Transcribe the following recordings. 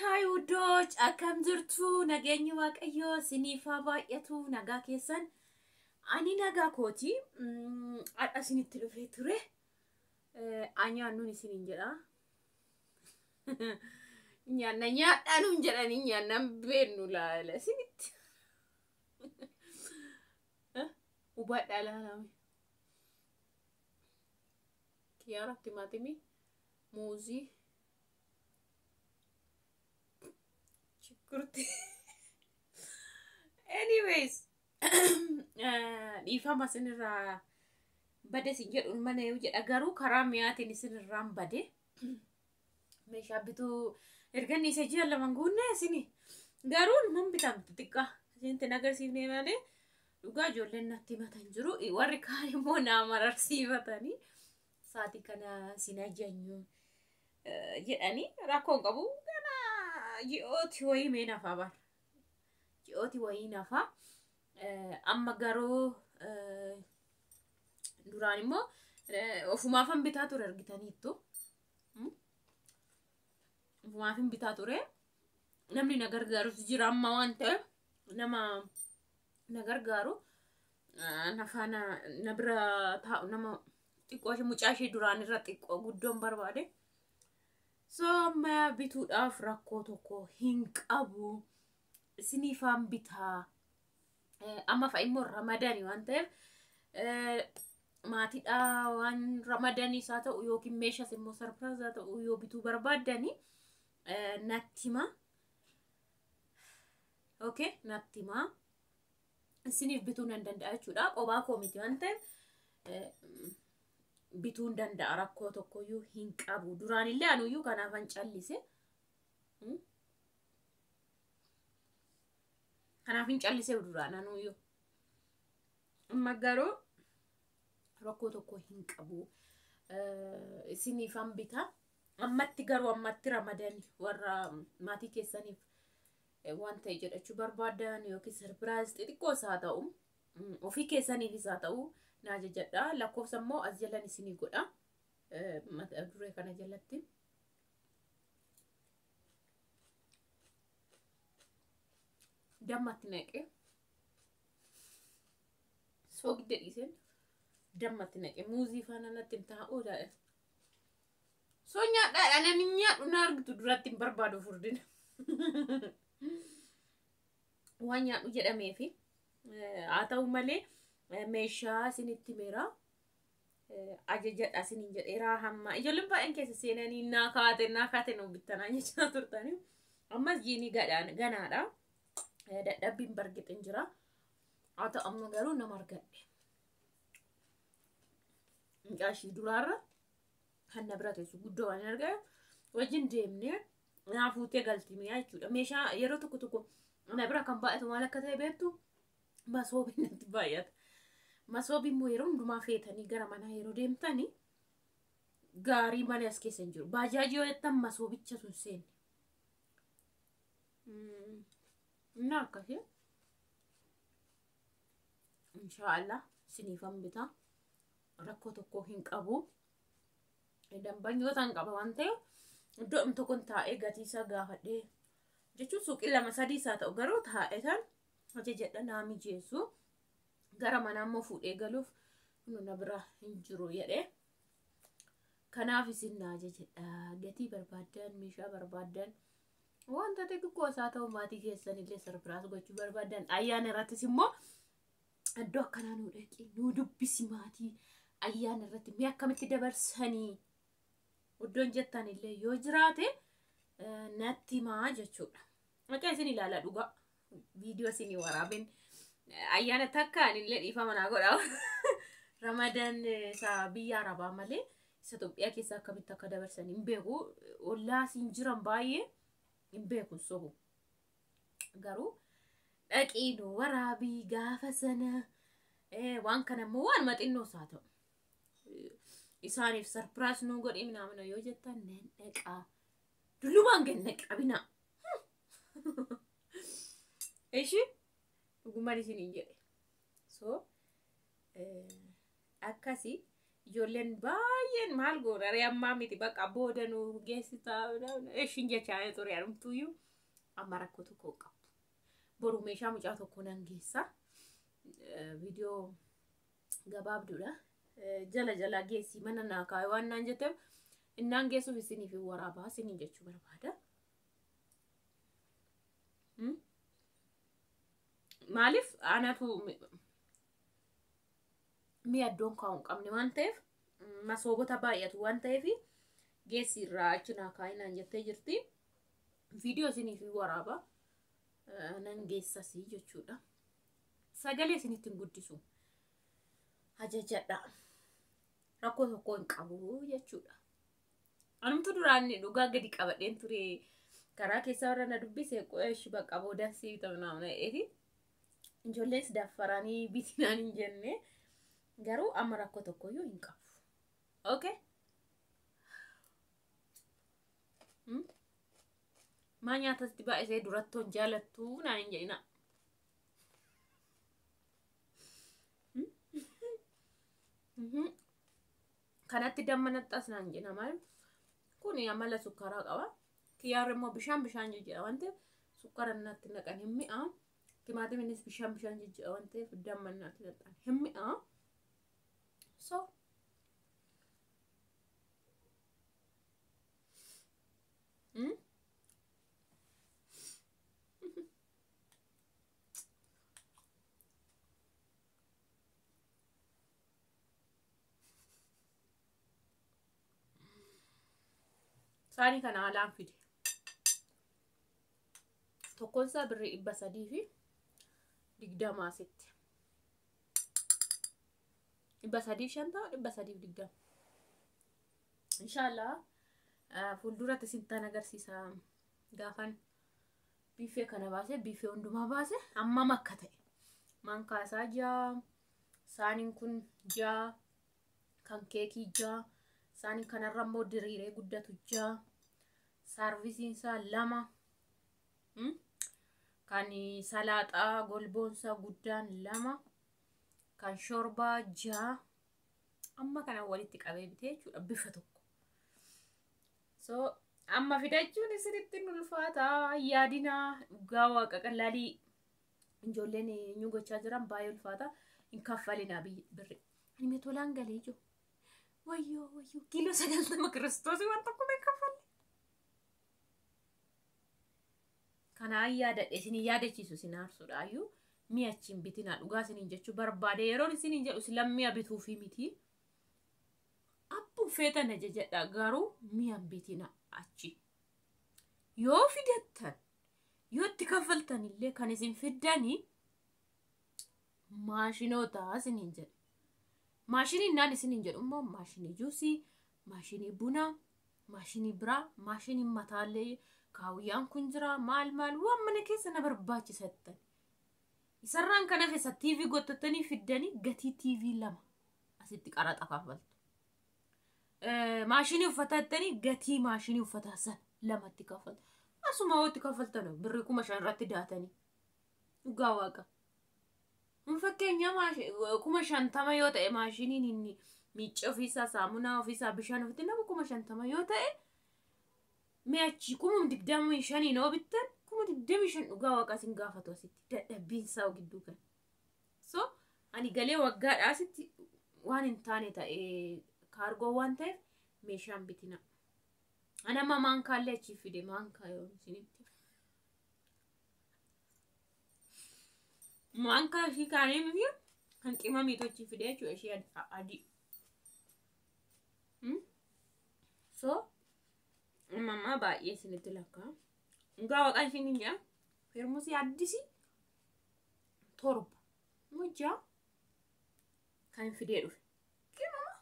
Hi ውዶች akkam jirtu? Nageenyi Waaqayyoo isiniif haa baay'atu. Nagaa keessan? Ani nagaa kooti. Har'a isinitti dhufee ture. Nyaannuun isiniin jedha. Nyaanna nyaadhaa nuun jedhanii nyaannaan beennu laala isinitti. Hubadhaa laalame. Kiyaara, timaatimii, muuzii, ሽንኩርት. Anyways, dhiifama isinirraa bade isin jedhuun mana yoo jedha, garuu karaa mi'aatiin isinirraan bade. Meeshaa bituu erga inni isa ji'a 2 guunne isini garuu nan bitamte xiqqaa isinitti hin agarsiifne malee, dhugaa ijoolleen natti himatan jiru. Warri kaan immoo naa mararsiifatanii sa'aatii kana sin ajanyu jedhanii, rakkoon qabu. Kana ji'ooti wayii mee nafaa bara ji'ooti wayii nafaa. Amma garuu duraan immoo ofumaafan bitaa ture, argitaniittu. Ofumaafin bitaa ture. Namni na gargaarus jira amma waan ta'eef, nama na gargaaru na faana na bira taa'u, nama xiqqoo ishee mucaa ishee duraan irra xiqqoo guddoon barbaade. So amma bituudhaaf rakkoo tokko hin qabu. Isiniifaan bitaa. Amma fa'i immoo Ramadani waan ta'eef, maatiidhaa waan Ramadaniis haa ta'u yookiin meeshaas immoo surprise haa ta'u yoo bituu barbaaddani natti hima. Okay, natti hima. Isiniif bituu nan danda'a jechuudha. Qophaa koo miti waan ta'eef bituu hin danda'a, rakkoo tokkoyyuu hin qabu. Duraanillee anuyyuu kanaafan callise. Kanaaf hin callise duraan anuyyuu. Amma garuu rakkoo tokko hin qabu. Isiniifan bita. Ammatti garuu ammatti Ramadani warra maatii keessaniif waan ta'e jedhachuu barbaadan yookiin surprise xixiqqoos haa ta'u, ofii keessaniifis haa ta'u, naa jajadha. Lakkoofsa immoo as jalan isinii godha. Mata duree kana jalatti. Dammatti naqee, soogidda dhiiseen dammatti naqee, muuzii faana natti hin taa'uu daa'e. So nyaadhaadha, namni nyaadhu na argitu duratti hin barbaadu furdina. Waan nyaadhu jedhameefi haa ta'u malee, meeshaa isinitti meera. Ajajadha isiniin jedheera. Hamma ijoolleen baay'een keessa seenanii naa kaate naa kaate nu bittanaa jechaa turtanii. Ammas jiini ganaadha. Dadhabbiin bargixin jira. Haa ta'u amma garuu nama argadhe. Mucaa ishii duraarra kan na bira teessu guddoo waan argaa wajjin deemnee naa fuutee galti mi'a jechuudha. Meeshaa yeroo tokko tokko na bira kan baay'atu maal akka ta'e beektu? Masoobiin natti baay'ata. Masoobii immoo yeroo hundumaa feetanii gara manaa yeroo deemtanii gaarii malee as keessa hin jiru. Baajaajii yoo jettan masoobicha sun seenne. Inni akkasii. Inshaallah siniifan bitaa. Rakkoo tokko hin qabu. Dambanyoota hin qaba waan ta'eef, iddoo tokkon taa'ee gatii isaa gaafadhee jechuun suuqii lama sadii isaa ta'u garuu taa'ee tan ajajadha, naa mijeessu. Gara manaa immoo fuudhee galuuf na bira hin jiru jedhee. Kanaaf isin naa ajajadha. Gatii barbaaddan, meeshaa barbaaddan, wanta xixiqqoo isaa ta'u, maatii keessanillee surprise gochuu barbaaddan, ayyaana irrattis immoo iddoo akkanaa nuu dhaqi nuu dubbisi, maatii ayyaana irratti mee akkamitti dabarsanii iddoon jettan illee yoo jiraate natti himaa jechuudha. Maqaa isin ilaala dhugaa viidiyoo isinii waraabeen ayyaana takka anillee dhiifama naa godha. Ramadan isa biyya Arabaa malee isa Itoophiyaa keessa akkamitti akka dabarsan hin beeku. Ollaa siin jiran baay'ee hin beeku, sobu. Garuu dhaqii nu waraabii gaafa sana waan kana immoo waan xinnoo isaa ta'u. Isaaniif surprise nu godhi minamina yoo jettan nan dhaqaa. Dullumaan ganna qabina. Ishi dhugumaan isiniin jedhe. So akkasii Ijoolleen baay'een maal goona ree ammaa miti bakka booda nu geessitaa ishiin jechaa ture anumtuyyuu amma rakkoo tokko hin qabu. Boru meeshaa mucaa tokko nan geessa. Viidiyoo gabaabduudha. Jala jala geessi mana naa kaa'e waan naan jetteef innaan geessuuf isiniif waraabaa isiniin jechuu barbaada. Maaliif anatu mi'a iddoon kaa'u hin qabne waan ta'eef masoobota baay'atu waan ta'eef geessi irraa achi naa kaa'e naan jettee jirti. Viidiyoo isiniif waraabaa nan geessasii jechuudha. Sagalee isinitti hin guddisu. Ajajadha. Rakkoo tokko hin qabu jechuudha. Anumtu duraan dhugaa gadi qabadheen ture karaa keessaa warra na dubbise qo'eeshi bakka boodan sii ta'u eeti. Ijoollees daffaranii bitinaan hin jenne garuu amma rakkoo tokkoyyuu hin qabu. Okay? Maa nyaatatti baay'isee durattoon jaalattu naan hin jedhina. Kanatti damma naxxas naan jedhina maal? Kun amala sukkaaraa qaba. Kiyyaarri immoo bishaan bishaan jijjiira waan ta'eef sukkaara natti naqan hin mi'a. Timaatimiinis bishaan bishaan jijjiira waan ta'eef damma natti naqan hin mi'a. So Saanii kana alaan fide. Tokkoon isaa birrii 320 asitti. 350, 320. Inshaallah fuulduratti isintan agarsiisa gaafan biifee kana baase biifee hundumaa baase hammam akka ta'e. Maankaa isaa 6, saaniin kun 6, kan keekii 6, saaniin kanarra immoo diriiree guddatu 6, saarvisiin isaa 2, kan salaaxaa golboonsaa guddaan 2, kan shorbaa 6, amma kana walitti qabee bitee jechuudha bifa tokko. So amma fidachuun isinitti ulfaata yaadinaa dhugaa waaqa qalaalii ijoolleen eenyu gochaa jiran baay'ee ulfaata hin kaffalinaa birri. Ani mee tolaan galee jiru. Wayyoo wayyoo kiiloo 90 kiristoosii waan tokko mee kaffalle. Kanaan yaadadhe isin yaadachiisu isin aarsuudhaayyuu mi'a achiin bitinaa dhugaa isiniin jechuu barbaade yeroon isiniin jedhu isin mi'a bituufii miti. Abbuu feetan ajajadha garuu mi'a bitina achi. Yoo fidattan yoo itti kaffaltan illee kan isin fiddanii maashinoota isiniin jedhu. Maashiniin naan isiniin jedhu immoo maashinii juusii, maashinii bunaa, maashinii biraa, maashinii mataallee kaawuyyaan kun jira maal maal waan mana keessa na barbaachisattan. Isarraan kan hafe isa TV gottattanii fiddanii gatii TV 2 asitti qaraxa kaffaltu. Maashinii uffatattanii gatii maashinii uffataa sana 2tti kaffaltu. Asuma hootti kaffaltan birrii 5,000 irratti daatanii. Dhugaa waaqa. Fakkeenya 50,000 yoo ta'e maashiniin inni miicca ofiisaa saamunaa ofiisaa bishaan ofiitti nama 50,000 yoo ta'e mi'achi 25,000 yoo bittan 25,000 dhugaa waaqa isin gaafatu asitti dadhabbiin isaa gidduu kan. So ani galee waggaadhaa asitti waan hin taane ta'e kaargoo waan ta'eef meeshaan bitina. Ani amma maankaallee achii fide maankaa yoo isinitti. Maankaa ishii kaanii miti kan qimamiitu achii fide jechuudha ishii adii. So amma baay'ee isinitti lakkaa. Dhugaa waaqaan ishiin hin jedhamu. Firmusii addisii 7 mujjaa kan fidee dhufe. Qimama.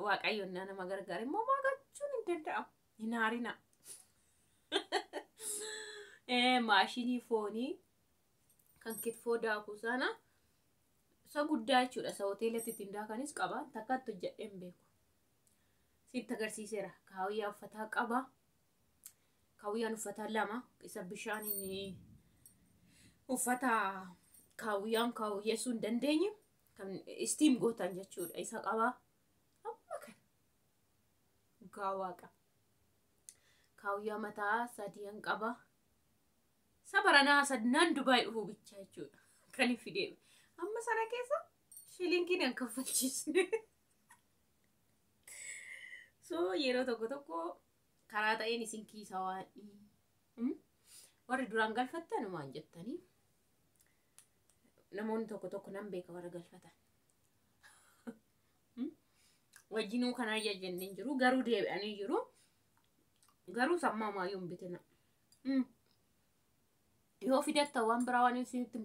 Waaqayyoon nama gargaara immoo maagachuun hin danda'amu. Hin haarina. Maashinii foonii kan kitfoo daakuu sana isa guddaa jechuudha. Isa hoteelatti ittiin daakanis qaba. Takkaatti hojjedhee hin beeku. Sitti agarsiiseera. Kaawuyyaa uffataa qaba. Kaawuyyaan uffataa 2 isa bishaaniin uffata kaawuyyaan kaawuyyeessuu hin dandeenye. Kan steam gootan jechuudha. Isa qaba. Amma kana. Dhugaa waaqa. Kaawuyyaa mataa sadiyan qaba. Sabaranaa sadnaan Dubaay dhufuu bicha jechuudha. Kan hin fidee. Amma sana keessa shilingiin hin kaffalchiisne. So yeroo tokko tokko karaa ta'een isin kiisa waan warri duraan galfattan waan jettanii namoonni tokko tokko nan beeka warra galfatan. Wajjinuu kana jennee jiru garuu deebi'anii jiru. Garuu sammaa maayyuu hin bitina. Yoo fidatta waan biraa waan isinitti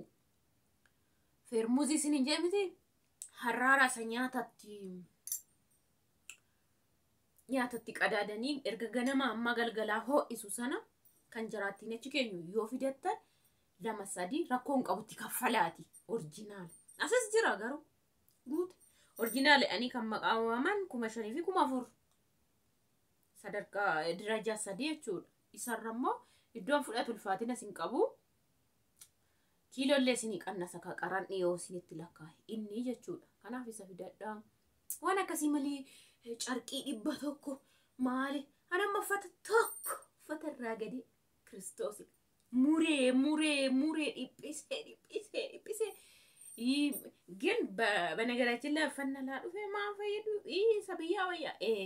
feermuzii isin hin jee miti harraara isa nyaatatti qadaadanii erga ganama amma galgalaa ho'isu sana kan jiraattiin achi keenyu yoo fidattan 2 3 rakkoon qabutti kaffalaati orjinaala. Asis jira garuu guute orjinaala ani kan maqaa waaman 5,000 fi 4,000 sadarkaa darajaa 3 jechuudha. Isarra immoo iddoon fudhatu ulfaatina isin qabu. Kiiloollee isinii qannasa ka qaran dhiyoo isinitti lakkaa'e inni jechuudha. Kanaaf isa fidadhaa. Waan akkasii malee carqii 100 maali? Anamma uffata tokko uffata irraa gadi Kiristoos muree muree muree dhiphisee dhiphisee dhiphisee ግን በነገራችን ላይ ፈነላ ዱፌ ማፈይዱ isa biyyaa wayyaa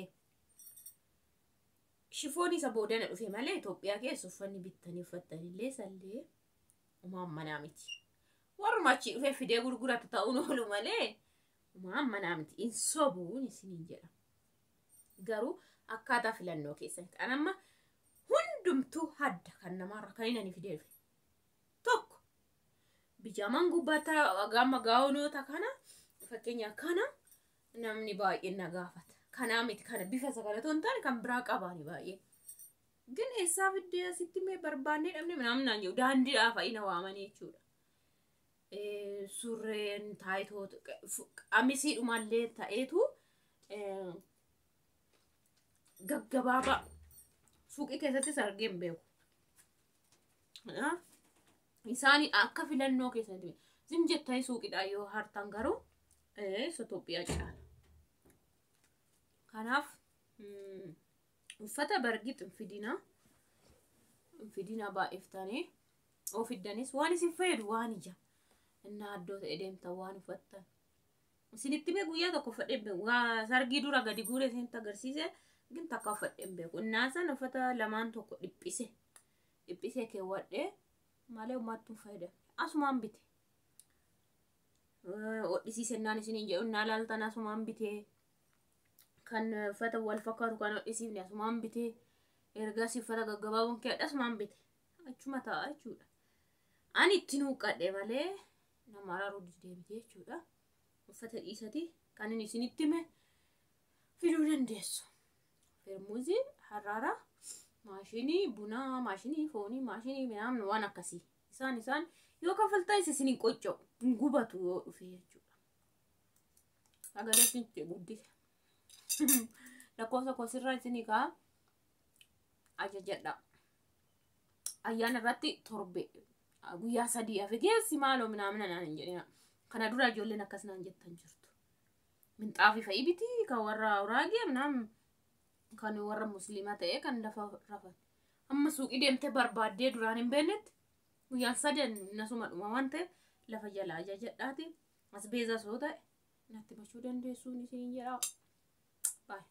shifoon isa boodana dhufe malee Itoophiyaa keessa uffanni bittanii uffattanillee sallee umaan manaa miti. Warruma achii dhufee fidee gurguratu ta'uun oolu malee umaan manaa miti. Hin sobuun isiniin jedha. Garuu akkaataa filannoo keessatti. An amma hundumtuu hadda kan namaarra kan inni fidee dhufe. Tokko bijaamaan gubbaata gama gaa'onoota kana fakkeenya kana namni baay'een na gaafata. Kanaa miti kana bifa isa kana otoo hin taane kan biraa qabaani baay'ee. Gin eessaa fiddee asitti mee barbaannee dhabne minaamin naan jedhu daandiidhaa fa'i na waamanii jechuudha. Surreen taayitoo qamisiidhumallee ta'eetu gaggabaabaa suuqii keessattis argee hin beeku. Isaan akka filannoo keessatti zim jettanii suuqiidhaa yoo hartan garuu isa Itoophiyaa caala. Kanaaf uffata bargit hin fidinaa. Hin fidinaa baay'iftanii oo fiddanis waan isin fayyadu waan ija. Innaa addoo ta'e deemtan waan uffattan. Isinitti mee guyyaa tokko uffadhee hin beeku. Sargii dura gadi guuree isinitti agarsiise gin takka uffadhee hin beeku. Innaa sana uffata lamaan tokko dhiphisee dhiphisee keewwadhee malee uummattu hin fayyadamne. Asumaan bite. Hodhisiisennaan isiniin jedhu innaa laaltan asumaan bitee. Kan uffata wal fakkaatu kan hodhisiifne asumaan bitee. Ergasii uffata gaggabaaboon keewwadhe asumaan bite. Achuma taa'a jechuudha. Ani itti nuuqqadhe malee nama araaruu didee miti jechuudha. Uffata dhiisati kan inni isinitti hime fiduu dandeessu. Feermuzii, harraara, maashinii, bunaa, maashinii, foonii, maashinii minaamin waan akkasii. Isaan yoo kaffaltanis isin hin qocca'u, hin gubatu yoo dhufe jechuudha. Sagalee isinitti guddise. Lakkoofsa koo sirraa isinii ka'a ajajadha. Ayyaana irratti torbe guyyaa 3 hafe geessi maaloo minaamina naan hin jedhina. Kana dura ijoolleen akkas naan jettan jirtu. Minxaafii fa'i biti kan warra Uraagee minaamin kan warra Musliimaa ta'e kan lafa rafan. Amma suuqii deemtee barbaaddee duraan hin beeknetti guyyaan 3 nasuma dhuma waan ta'eef lafa jalaa ajajadhaati. As beezaa soo ta'e natti bachuu dandeessuun isiniin jedha. Baay'ee.